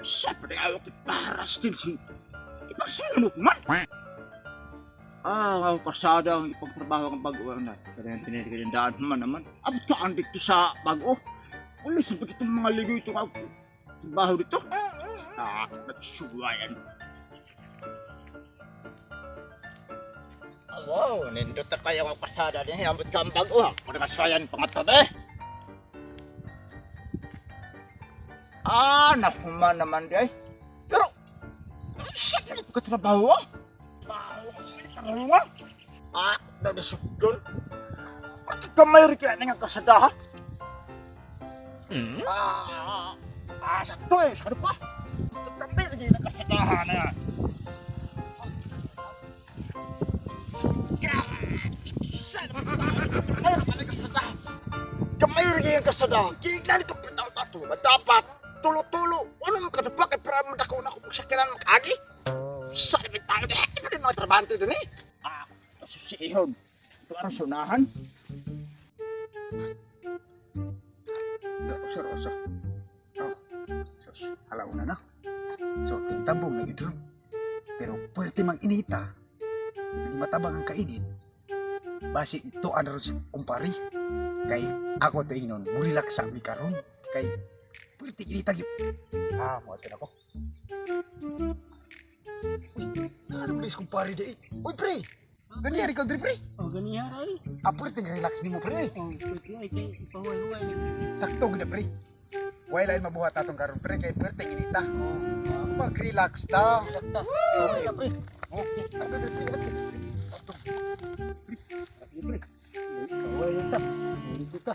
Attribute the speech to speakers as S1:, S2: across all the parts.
S1: Siyempre, ayaw ko para still si ipagsulunok man. Ah, ako kasada ang ipagtrabaho ang bago na. Kaya pinagandaan man naman. Abot ka ang dito sa bago. Ulo sa itong mga ligo ito ako. Trabaho dito. Ah, nagsuwayan. Wow, nindot na kayo ang kasada din. Abot ka ang bago ha. Kung nakaswayan pangatod eh. Ah, nahuman naman di ay. Pero, siyempre pagkatrabaho ah. Trabaho ah. Ah, nadasukdol. Bakit kamay rin kaya nga kasada ha? Ah, ah, sakto eh. Ano pa? Kamay rin kaya kasadahan na yan. Kamay rin kaya kasadahan. Kamay rin kaya kasadahan. Kignan ko pitaw tato. Dapat tulo-tulo. Ano mo kadapak eh, para madako na ako magsakiran mag-agi? Sa namin tayo na hindi pa mga trabante dun eh. Ah, susihon. Ito ang sunahan.
S2: Sir, oso. Oh, sus, halaw na na. So, tingtambong na gid ron. Pero pwerte mang inita. Hindi matabang ang kainit. Basi tuan ron si kumpari. Kay ako to ingnon, murelax sa mi karon. Kay pwerte inita gyud. Ah, mo ako. Uy, ano please kumpari di? Uy, pre. Ganyan ikaw diri, pre.
S3: Oh, ganiha ay.
S2: Ah, pwerte relax nimo, pre.
S3: Oh, pwede ay kay ipahuway-huway.
S2: Sakto gid na, pre. Way lain mabuhat atong karon, pre, kay pwerte inita. Mag-relax ta.
S3: Okay ka, pre.
S2: Oh, ano pre, pre, pre.
S3: Sige, pre. Pahuway ta. Dito ta.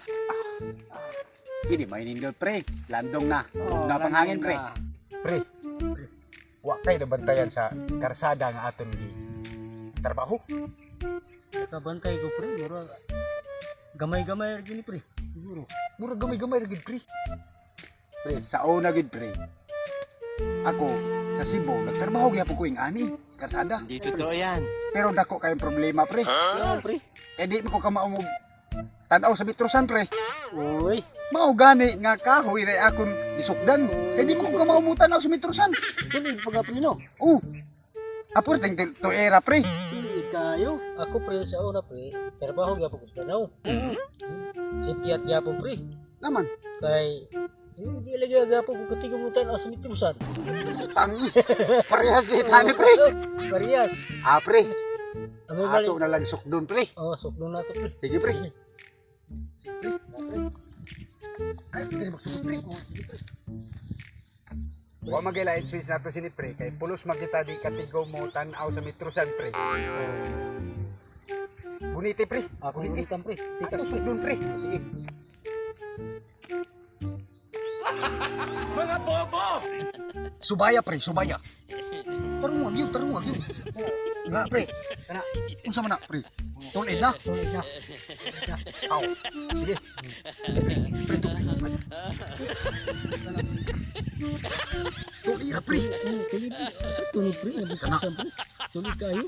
S4: Hindi may nindot, pre. Landong na.
S3: Oh,
S4: Na panghangin, pre.
S3: na.
S2: Pre, wa kay nabantayan sa karsada nga aton gi trabaho.
S3: Nakabantay ko, pre. Mura gamay-gamay ra gini, pre. Siguro.
S2: Mura gamay-gamay ra gid, pre.
S4: Pre, sa una gid, pre. Ako sa Cebu nagtrabaho gyapon ko ing ani karsada.
S5: Hindi totoo yan.
S4: Pero dako kayong problema, pre.
S3: Huh? Pre.
S4: Eh di mo ko kamao mo tan-aw sa Mitrosan, pre.
S3: Uy,
S4: Mao gani nga kahoy ra akon gisukdan. Kay di mo ko kamao mo tan-aw sa Mitrosan.
S3: tuloy pa ka, pre, no?
S4: Oh. Apor ting to era, pre.
S3: Tuloy kayo. Ako, pre, sa una, pre. Trabaho gyapon ko sa Danau. Sityat gyapon, pre.
S4: Naman.
S3: Kay hindi lagi gyapon ko katigong mo tan-aw sa mitrusan.
S4: Tangi. Parehas gid ani, pre.
S3: Parehas.
S4: Ah, pre.
S3: Ano bali?
S4: Ato na lang sukdon, pre.
S3: Oh, sukdon na to, pre.
S4: Sige, pre.
S2: Ay, dili magsugod, pre.
S4: Wa magila choice nato sini, pre, kay pulos makita di katigo mo tan-aw sa Mitrosan, pre. Buniti, pre.
S3: Ako
S4: Buniti.
S3: ulitan, pre.
S4: Ato
S3: Tikas, pre.
S4: sukdon, pre.
S3: Sige.
S4: Subaya, pre, subaya. Tarungag yun, tarungag yun. Nga, pre.
S3: Kana.
S4: Unsa man na, pre? Tulid na.
S3: Tuloy na.
S4: Aw. Sige. Pre, pre, to. Tulid ra, pre.
S3: Oh, tuloy, pre. Sa tuloy, pre. Nabutasan, pre. Tuloy kayo.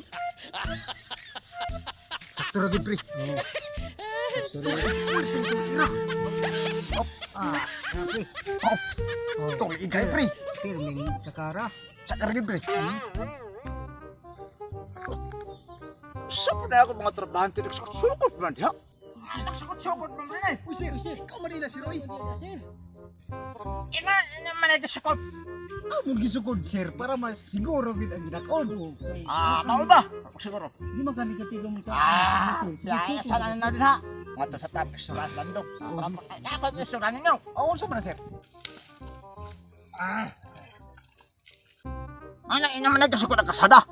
S4: Sakto ra gid, pre.
S3: Tuloy.
S4: Puwerteng tulid ra.
S3: Ah, ah, pre.
S4: Aw.
S3: Oh,
S4: Tulid kay, pre.
S3: Pirming sakara.
S4: Sakara gid, pre.
S1: Saan na ako mga trabahante nagsukot-sukot man diha? Ah, nagsukot-sukot man rin eh.
S4: Uy, sir, sir, ikaw man nila si Roy.
S3: Sir.
S1: Ina, ina man ay sukot.
S4: Amo gisukod, sir, para masiguro gid ang ginakon.
S1: Ah, mao ba? Ako siguro.
S3: Di man kami katigong mo
S1: Ah, siya sana na din ha. Nga to sa top restaurant landong. Ako ang restaurant ninyo.
S4: Oo, unsa man na, sir?
S1: Ana ina man ay sukot ang kasada.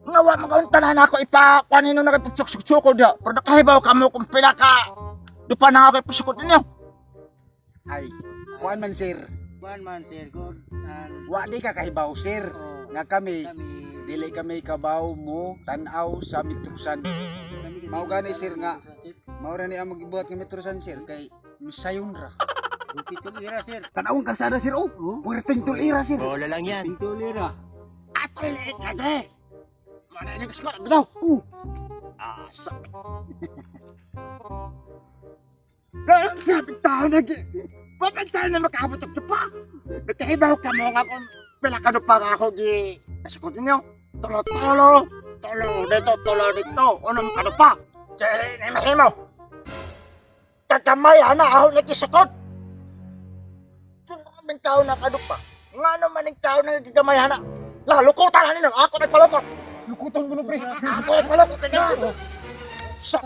S1: Nga wa magaunta na ako ipa kanino na kay diha. Pero nakahibaw ka mo kung pila ka. Dupa na ako ipasukot ninyo.
S4: Ay, kuan man, sir.
S3: Kuan man, sir. Good. And,
S4: Wa di ka kahibaw, sir.
S3: Oh.
S4: Nga kami,
S3: kami,
S4: dili kami kabaw mo tan-aw sa Mitrusan.
S3: kami
S4: Mao gani, sir, nga.
S3: Sir.
S4: Mao ra ni ang magibuhat nga Mitrusan, sir, kay misayon ra.
S3: Rupi tulira, sir.
S4: Tan-aw ang kalsada, sir, oh. Puwerteng tulira, sir.
S5: Bola lang yan.
S3: Rupi tulira.
S1: Ato liit na dre. Mana ini kasukot bitaw. Ah, sa. Ganun sabi tao na Papansan na makaabot og tupa. Nagkahibaw ka mo nga kung pila ka pa nga ako gi kasukot ninyo. Tulo-tulo, tulo dito, tulo dito, unong kanupa. Kaya na mahimo. Kagamay ana ako nagisukot. Kung kaming tao na kanupa, nga naman ang tao na gigamay ana. Lalukutan na ninyo, ako nagpalukot.
S2: Lukuton ko no pre.
S1: Ako nagpalukot ninyo. Sa